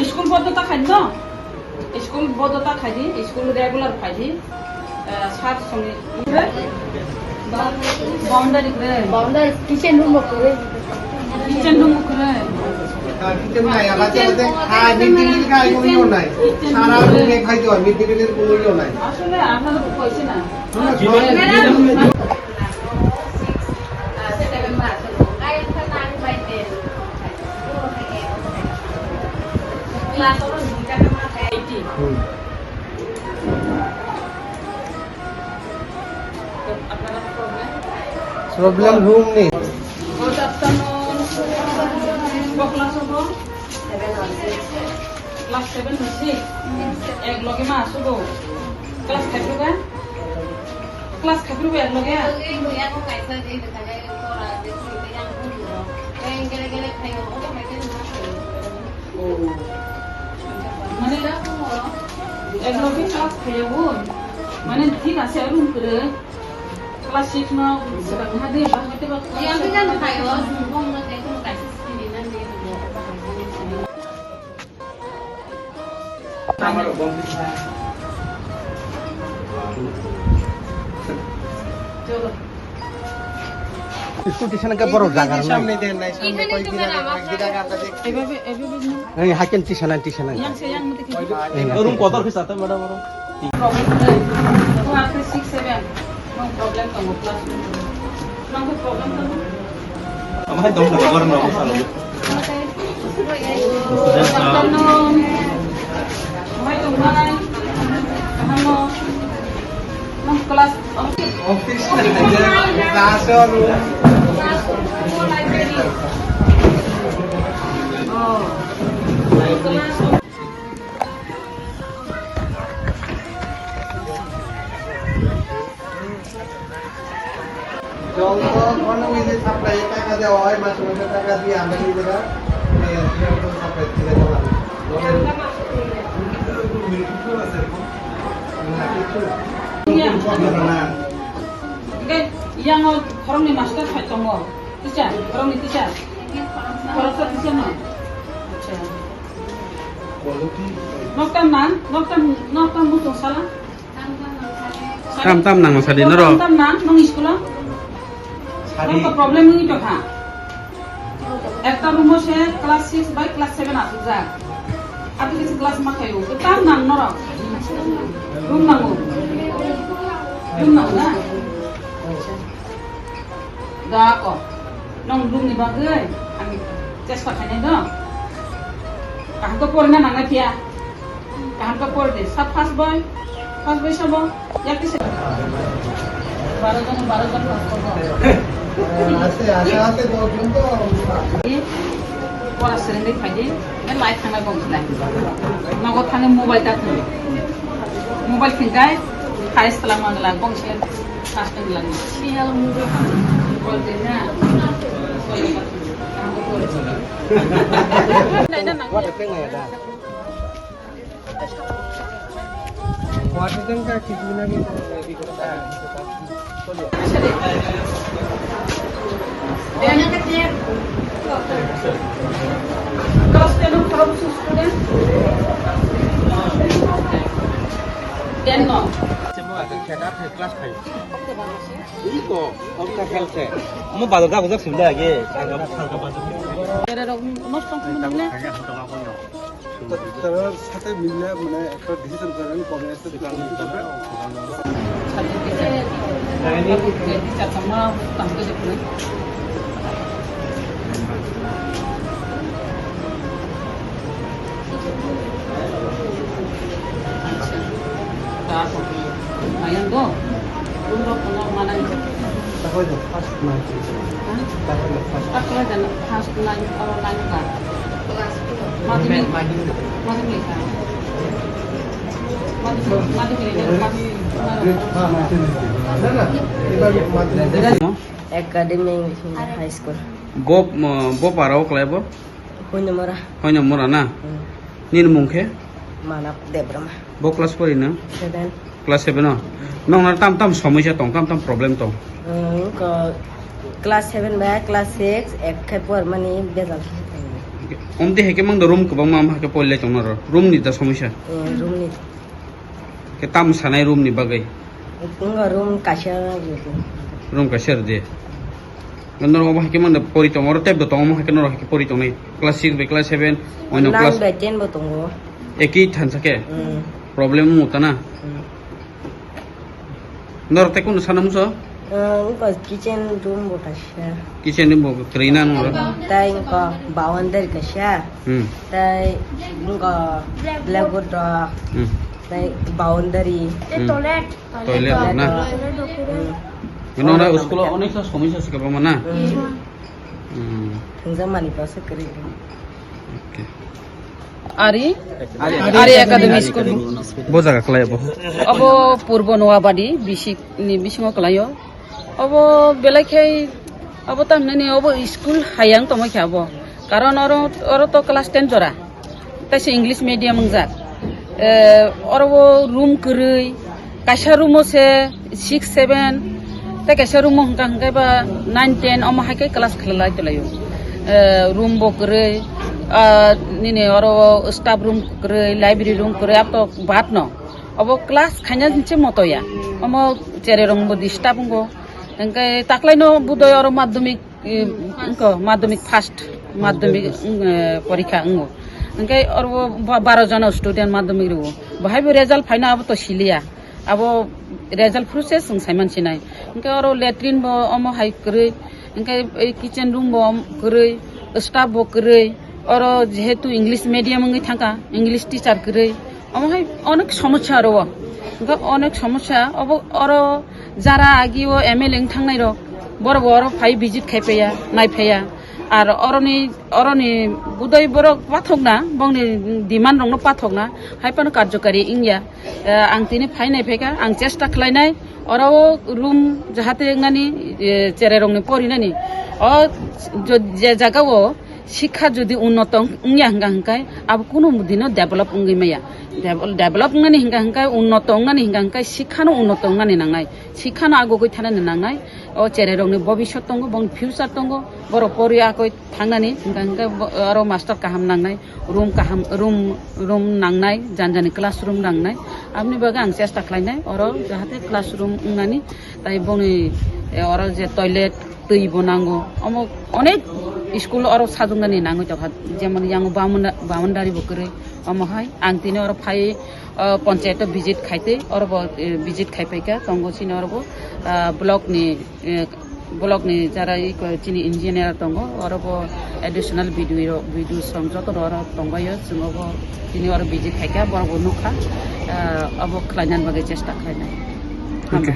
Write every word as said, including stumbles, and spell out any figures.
School bodo ta khai di, school bodo ta khai di, school regular khai di. Sat songni boundary kre. Boundary kitchen room kre. Kitchen room kre. Kitchen room ya, bacha bacha khai, mid day meal khai, কোনো ইয়ে নাই। সারা রুমে খাইতে হয়, mid day মিলের কোনো ইয়ে নাই। আসলে আপনারা তো কইছে না। Problem room ni. Good afternoon. Ko class obo? Class seven ni six. Ek loge ma asugo. Class five ga? Class five ga ek loge? Mane, ek loge class khaiyagun. Mane, thik ase, room kwrwi. Class six no, swkang ha de, ba, hwte ba, class seven no. Cholo. School tuition ke borok jaga rw nai. সামনে দেন নাই, সামনে এখানে কই তো দিন আগে, ম্যাডাম, কয়েকদিন আগে আমরা দেখ- এভাবে, এভাবে না। এই হাকেন tuition আন, tuition আন। Yang saya yang mesti এই এই room কত আছে, madam, madam? Problem নাই। তো আপনি six seven, no problem, তো class room। তোমাকে problem তো না? আমার একদম problem করে না, আমার সামনে। Afternoon. Wahai tongnai? Kaham no? Nang class, office na, class room. Library. Oh. Class. জল তো ঘন ওই যে সাপ্লাই টাকা দেওয়া হয়, মাসে মাসে টাকা দিয়ে আমরা এই জায়গা, এই, সাপ্লাই দিয়ে দিলাম। জলের না, কিছু। Yang o khoroknwi master phai tongo. Teacher, khoroknwi teacher. Khoroksa teacher no. Acha. Noktam nang, noktam, noktam muchung sala. Tam tam nang sadi norok. Tam tam nang nong school o. Sadi. Nokta problem wngwi tongkha. Ekta room o se class six bai class seven asukjak. Abo kisa class ma khaio. Tam nang norok. Room nango. Room nango na. Da ko. Nong room ni bagwi ang chesta khainai do. Kaham khe porina nangnai phiya. Kaham khe pori de. Sa first boy, first boy sabo, yakti se. Baro jon, baro jon pass korbo. আছে, আছে, আছে, দশ জন তো। Pora serengwi phaidi, be light thangnai bong khlai. Nogo thangwi mobile ta thung. Mobile thwngkhai, khai salam manglak bong se. First time lang. Siyal mobile thang. Mobile de na. What a thing like that. Ten no. Class five. Iko, obta khel se. Mo bazar jago jak simle age. Era rok nosto wngkha mwnwi le. তারা সাথে মিলে মানে একটা ডিসিশন করেন কবে একটা দোকান দিতে হবে। Ayan do. Ulo kono manai. Takoy do first night. Ha? Takoy do first. Takoy do first night, oro night ka. Madhyamik. Madhyamik ka. Madhyamik, madhyamik ka. Grade five, madhyamik. Na, na, ebar madhyamik. Academy High School. Bo, bo para o klai bo? Hoinamura. Hoinamura na? Hmm. Nini mung khe? Manab Debbarma. Bo class four ino? Seven. Class seven o? Hmm. Nong na tam tam somosya tong, tam tam problem tong? Hmm, ko Class seven bai class six ek khe por mani bejal khe tongo. Omtwi hai khe mang da room kwbangma, am hai khe porilai tongna ro. Room ni da somosya? Eh, room ni. Khe tam sanai room ni bagwi? Tongo room kaisa. Room kaisa rwdi. Norok omo hai khe mang da pori tongo, oro tei bo tongo, omo hai khe norok hai khe pori tongnai. Class six bai class seven, oino class nine bai ten bo tongo. Eki thansa khe? Mm. Problem wng tana? Mm. Norok tei kunu sana muso? Eh, wngkha kitchen room bo kaisa. Kitchen room bo kwrwi na norok? Tei wngkha boundary kaisa. Hmm. Tei wngkha blackboard rok. Hmm. Tei boundary. Hmm. Toilet rok na? Hmm. Nona school o onek somosya se kwbangma na? Hmm. Hmm. Thwngjak mani bo se kwrwi. Okay. Ari, Ari Academy School. Bo jaga kwlai bo? Obo Purbo Noabadi bisik ni bisingo kwlaio. Obo belai khai, obo tamnani obo school hayang tongma khe abo. Karon oro, oro to class ten jora. Tei se English medium wngjak. Eh, oro o room kwrwi, kaisa room o se six, seven, tei kaisa room o hwnkha hwnkhe ba nine, ten omo hai khe class khlai tonglaio. Eh, room bo kwrwi, ah, nini oro o staff room kwrwi, library room kwrwi, abo to baat no. Obo class khaina se moto ya. Omo cherai rok bo disturb wngo. Hwnkhe taklaino budoi oro madhyamik, eh, wngkha madhyamik first, madhyamik, eh, porikha wngo. Hwnkhe oro bo ba-, baro jona student madhyamik rwo. Bahai bo result phaina abo to siliya. Abo result process wng saiman sinai. Hwnkhe oro latrine bo omo hai kwrwi. Hwnkhe ei kitchen room bo kwrwi, staff bo kwrwi. Oro jehetu English medium wngwi thangkha, English teacher kwrwi. Omo hai onek somosya oro o. Hwnkhe onek somosya obo oro jara agi o M L A wng thangnai rok, borok bo oro phai visit khai paiya, nai paiya. Ar oroni, oroni budai borok pathok na, bongni demand rok no pathok na, hai phano karjokari wngya. Eh, ang tini phai nai phaikha, ang chesta khlainai, oro o room jahate wngnani, eh, cherai rokni porinani. O jo-, je jaga o sikha jodi unnoto wng-, wngya hwnkha hwnkhe, abo kunu dino develop wngwi maya. Devel-, develop wngnani hwnkha hwnkhe, unnoto wngnani hwnkha hwnkhe, sikhano unnoto wngnani nangnai, sikhano agugwi thanani nangnai. O cherai rokni bobiswt tongo, bongni future tongo, borok pori akoi thangnani, hwnkha hwnkhe bo-, oro master kaham nangnai, room kaham, room, room nangnai, jani jani classroom nangnai. Aboni bagwi ang chesta khlainai, oro jahate classroom wngnani, tai bongni, eh, oro je toilet, twi bo nango. Omo onek school oro sajwknani nangwi tongkha, jemon yang boundary bo kwrwi, omo hai ang tini oro phai, eh, panchayat o visit khaitwi, oro bo, eh, visit khai phaikha, tongo chini oro bo, ah, block ni, eh, block ni jara iko chini engineer tongo, oro bo additional B D O rok, B D O song joto rok oro tongbaio, chwng obo tini oro visit khaikha, borok bo nukha, ah, obo khlainani bagwi chesta khlainai. Okay.